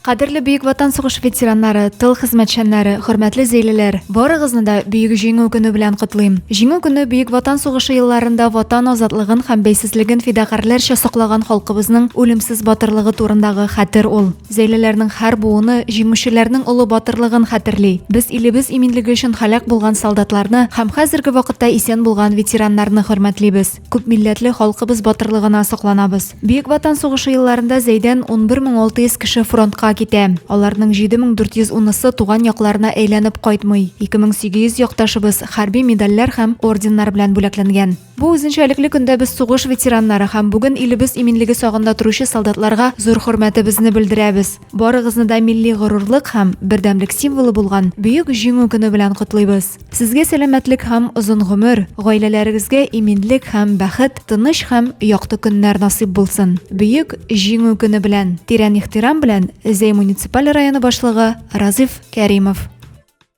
Кадерле Бөек Ватан сугышы ветераннары, тыл хезмәтчәннәре, хөрмәтле зәйлеләр, барыгызны да Бөек Җиңү көне белән котлыйм. Җиңү көне Бөек Ватан сугышы елларында Ватан азатлыгын һәм бәйсезлеген фидакарьләрчә саклаган халкыбызның үлемсез батырлыгы турындагы хәтер ул. Зәйлеләрнең һәр буыны җиңүчеләрнең олы батырлыгын хәтерли. Без илебез иминлеге өчен һәлак булган солдатларны һәм хәзерге вакытта исән булган ветераннарны хөрмәтлибез. Күпмилләтле халкыбыз батырлыгына сокланабыз. Бөек Ватан сугышы елларында Зәйдән 11600 кеше фронтка китә. Аларның 7410-сы туган якларына әйләнеп кайтмый. 2800 якташыбыз хәрби медальләр һәм орденнар белән бүләкләнгән. Бу үзенчәлекле көндә без сугыш ветераннары һәм бүген илебез иминлеге сагында торучы солдатларга зур хөрмәтебезне белдерәбез. Барыгызны да милли горурлык һәм бердәмлек символы булган Бөек Җиңү көне белән котлыйбыз! Сезгә сәламәтлек һәм озын гомер, гаиләләрегезгә иминлек һәм бәхет, тыныч һәм якты көннәр насыйп булсын. Бөек Җиңү көне белән! Тирән ихтирам белән, Зәй муниципаль районы башлыгы Разиф Кәримов.